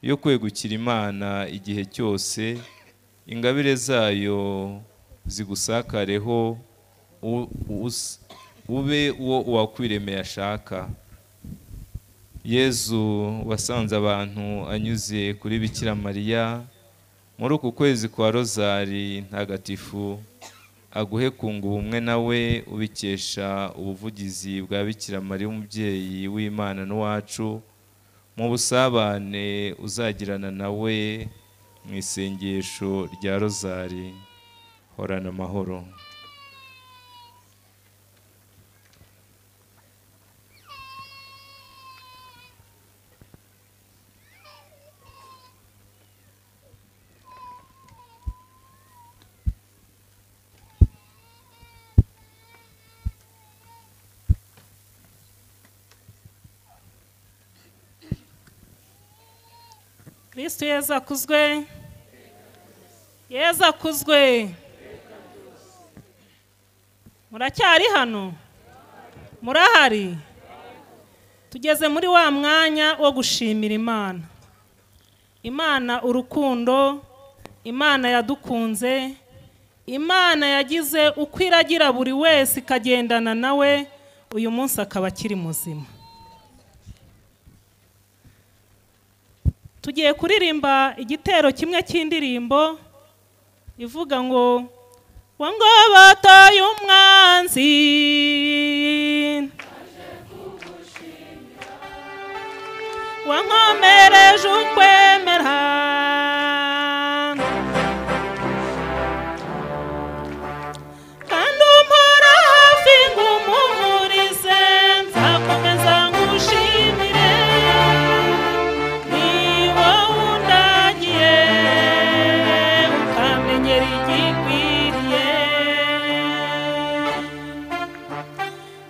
Yo kwegukira Imana igihe cyose, ingabire zayo zigusakareho, ube uwo uwakwiremeye ashaka. Yezu wasanze abantu anyuze kuri Bikira Mariya muri uku kwezi kwa Rozari ntagatifu, aguhe kunga ubumwe nawe ubikesha ubuvugizi bwa Bikira Mariya umubyeyi w'Imana n'uwacu, mu busabane uzagirana nawe mu isengesho rya Rozari. Horana amahoro. Kristo Yezu akuzwe, Yezu akuzwe. Muracyari hano? Murahari? Tugeze muri wa mwanya wo gushimira Imana. Imana urukundo, Imana yadukunze, Imana yagize uko iragira buri wese ikagendana nawe, uyu munsi akaba akiri muzima. Tugiye kuririmba igitero kimwe cy'indirimbo ivuga ngo wangobota y'umwanzi wankomereje ukwemera kandi umpora hafi ngumuhurize nzakomeza ngushimire ni wowe undagiye ukamenyera igikwiriye.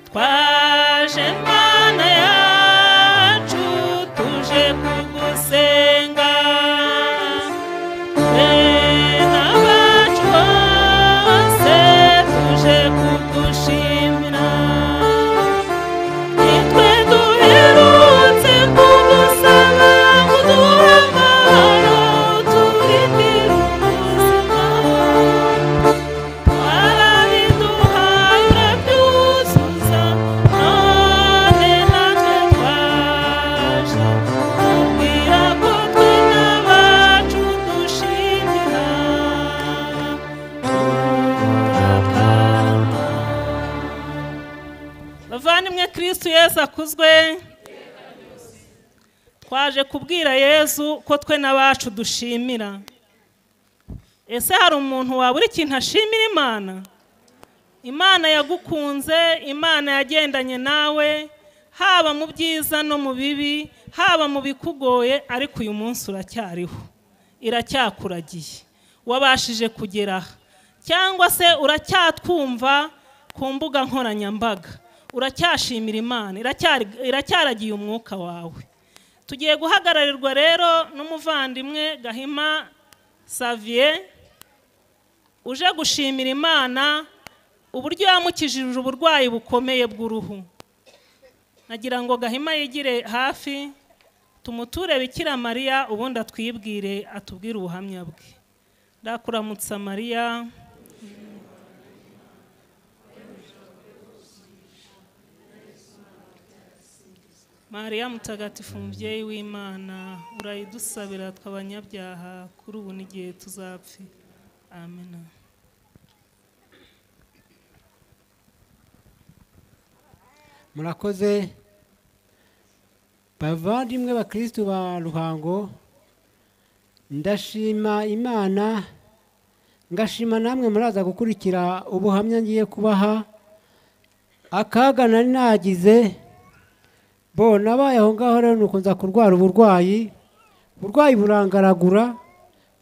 Twaje Mana yacu tuje kugusenga, twe n'abacu bose tuje kugushimira, nitwe duherutse kugusaba kuduha amahoro turindire ubuzima, warabiduhaye urabyuzuza, none natwe twaje kubwira ko twe n'abacu dushimira turakarama. Bavandimwe, Kristo Yesu akuzwe. Twaje kubwira Yezu ko twe n'abacu dushimira. Ese hari umuntu wabura ikintu ashimira Imana? Imana yagukunze, Imana yagendanye nawe, haba mu byiza no mu bibi, haba mu bikugoye, ariko uyu munsi uracyariho, iracyakuragiye, wabashije kugera aha, cyangwa se uracyatwumva ku mbuga nkoranyambaga, uracyashimira Imana, iracyaragiye umwuka wawe. Tugiye guhagararirwa rero n'umuvandimwe Gahima Xavier uje gushimira Imana uburyo yamukijije uburwayi bukomeye bw'uruhu. Nagira ngo Gahima yigire hafi tumuture Bikira Mariya, ubundi atwibwire, atubwire ubuhamya bwe. Ndakuramutsa Mariya. Mariya mutagatifu mubyeyi w'Imana, urayidusabira tw'abanyabyaha kuri ubu n'igihe tuzapfira. Amen. Murakoze bavandimwe bakristu ba Ruhango, ndashima Imana, ngashima namwe muraza gukurikira ubuhamya ngiye kubaha. Akaga nari nagize bo nabaye aho ngaho rero, nuko nza kurwara uburwayi, uburwayi burangaragura,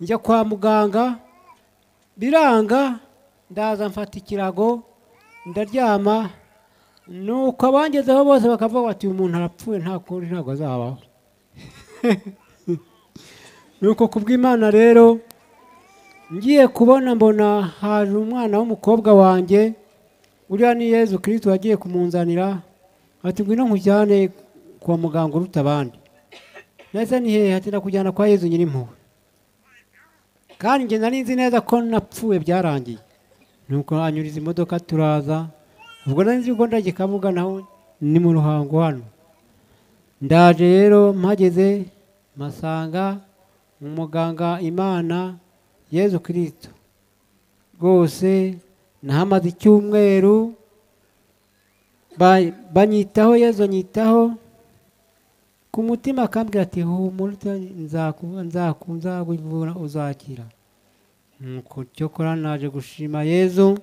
njya kwa muganga biranga, ndaza mfata ikirago ndaryama, nuko abangezeho bose bakavuga bati uyu muntu arapfuye nta kundi, ntabwo azabaho. Nuko kubw'Imana rero ngiye kubona mbona haje umwana w'umukobwa wanjye, uriya ni Yezu Kristo wagiye kumunzanira, ati ngwino nkujyane kwa muganga uruta abandi. Nahise ni hehe? Ati ndakujyana kwa Yezu Nyirimpuhwe. Kandi njye nari nzi neza ko napfuye byarangiye. Nuko anyuriza imodoka turaza. Ubwo nari nzi ko ndajya Kabuga, naho ni mu Ruhango hano. Ndaje rero mpageze masanga umuganga Imana Yezu Kristo. Rwose nahamaze icyumweru banyitaho, Yezu anyitaho ku mutima akambwira ati humura nzakuvura uzakira. Nuko cyokora naje gushima Yezu.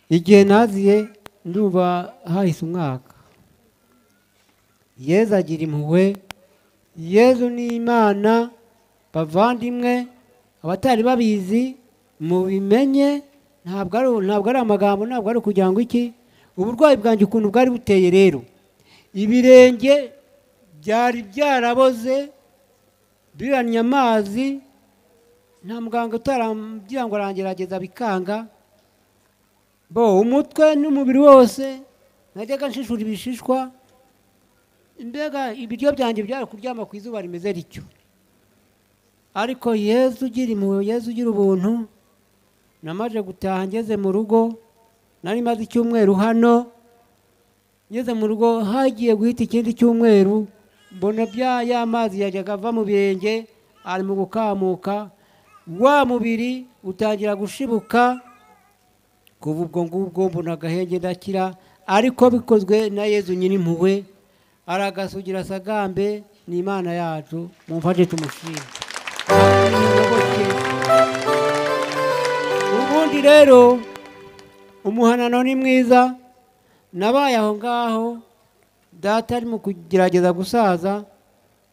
Igihe naziye ndumva hahise umwaka. Yezu agira impuhwe, Yezu ni Imana. Bavandimwe abatari babizi mubimenye, ntabwo ari amagambo, ntabwo ari kugira ngo iki. Uburwayi bwanjye ukuntu bwari buteye rero, ibirenge byari byaraboze biranye amazi, nta muganga utaramubwira ngo arangerageza bikanga. Bo umutwe n'umubiri wose najyaga nshishura ibishishwa, mbega ibiryo byanjye byari kuryama ku izuba rimeze rityo. Ariko Yezu ugira impuhwe, Yezu ugira ubuntu, namaze gutaha ngeze mu rugo, nari maze icyumweru hano, ngeze mu rugo hagiye guhita ikindi cyumweru, mbona bya ya mazi yajyaga ava mu birenge ari mu gukamuka, wa mubiri utangira gushibuka. Kuva ubwo ngubwo mbona agahenge ndakira, ariko bikozwe na Yezu Nyirimpuhwe. Aragasugira sagambe, ni Imana yacu, mumfashe tumushime. Ubundi rero umuhanano ni mwiza. Nabaye aho ngaho data ari mu kugerageza gusaza,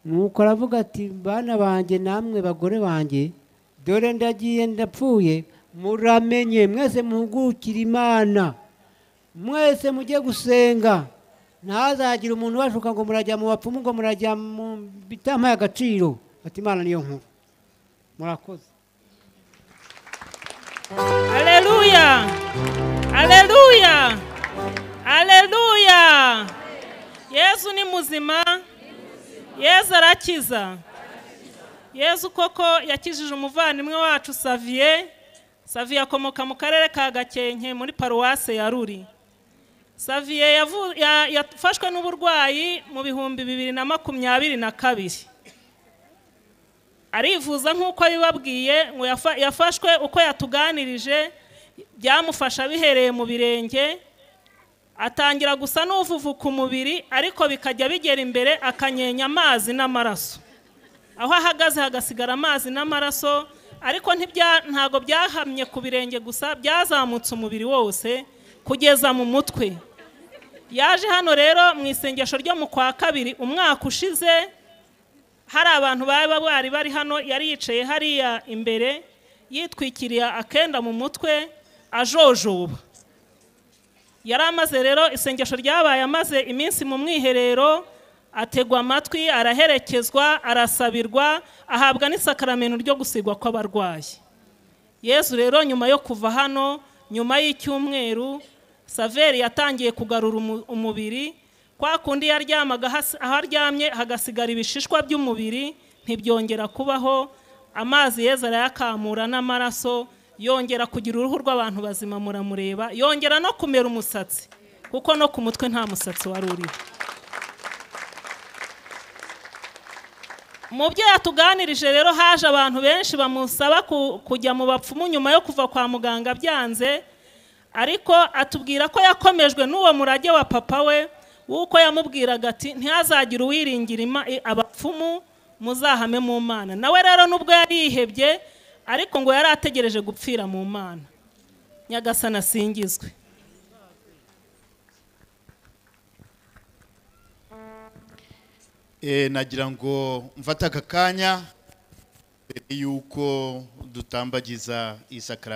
nuko aravuga ati bana banjye namwe bagore banjye, dore ndagiye ndapfuye, muramenye mwese muhugukire Imana, mwese mujye gusenga, ntazagira umuntu ubashuka ngo murajya mu bapfumu, ngo murajya mu bitampaye agaciro. Ati Imana niyo nkuru. Murakoze. Haleluya, haleluya, haleluya. Yezu ni muzima, Yezu arakiza. Yezu koko yakijije umuvandimwe wacu Savier. Savier akomoka mu karere ka Gakenke muri paruwase ya Ruri. Savier yafashwe n'uburwayi mu 2022. Arivuza nk'uko abibabwiye, ngo yafashwe uko yatuganirije, byamufasha bihereye mu birenge, atangira gusa n'uvuvuka umubiri, ariko bikajya bigera imbere akanyenya amazi n'amaraso. Aho ahagaze hagasigara amazi n'amaraso, ariko ntago byahamye ku birenge gusa, byazamutse umubiri wose kugeza mu mutwe. Yaje hano rero mu isengesho ryo mu kwa kabiri umwaka ushize, hari abantu baba bari bari hano, yari yicaye hariya imbere yitwikiriye akenda mu mutwe ajojoba. Yari amaze rero isengesho ryabaye amaze iminsi mu mwiherero, ategwa amatwi, araherekezwa, arasabirwa, ahabwa n'isakaramento ryo gusigwa kw'abarwayi. Yezu rero nyuma yo kuva hano, nyuma y'icyumweru, Saveri yatangiye kugarura umubiri. Kwa kundi yaryamaga aho aryamye hagasigara ibishishwa by'umubiri, ntibyongera kubaho. Amazi Yezu arayakamura n'amaraso, yongera kugira uruhu rw'abantu bazima, muramureba, yongera no kumera umusatsi, kuko no ku mutwe nta musatsi wari uriho. Mu byo yatuganirije rero, haje abantu benshi bamusaba kujya mu bapfumu nyuma yo kuva kwa muganga byanze, ariko atubwira ko yakomejwe n'uwo murage wa papa we, w'uko yamubwiraga ati ntihazagire uwiringira abapfumu, muzahame mu Mana. Nawe rero nubwo yari yihebye, ariko ngo yari ategereje gupfira mu Mana. Nyagasani asingizwe. Nagira ngo mfate aka kanya mbere yuko dutambagiza isakara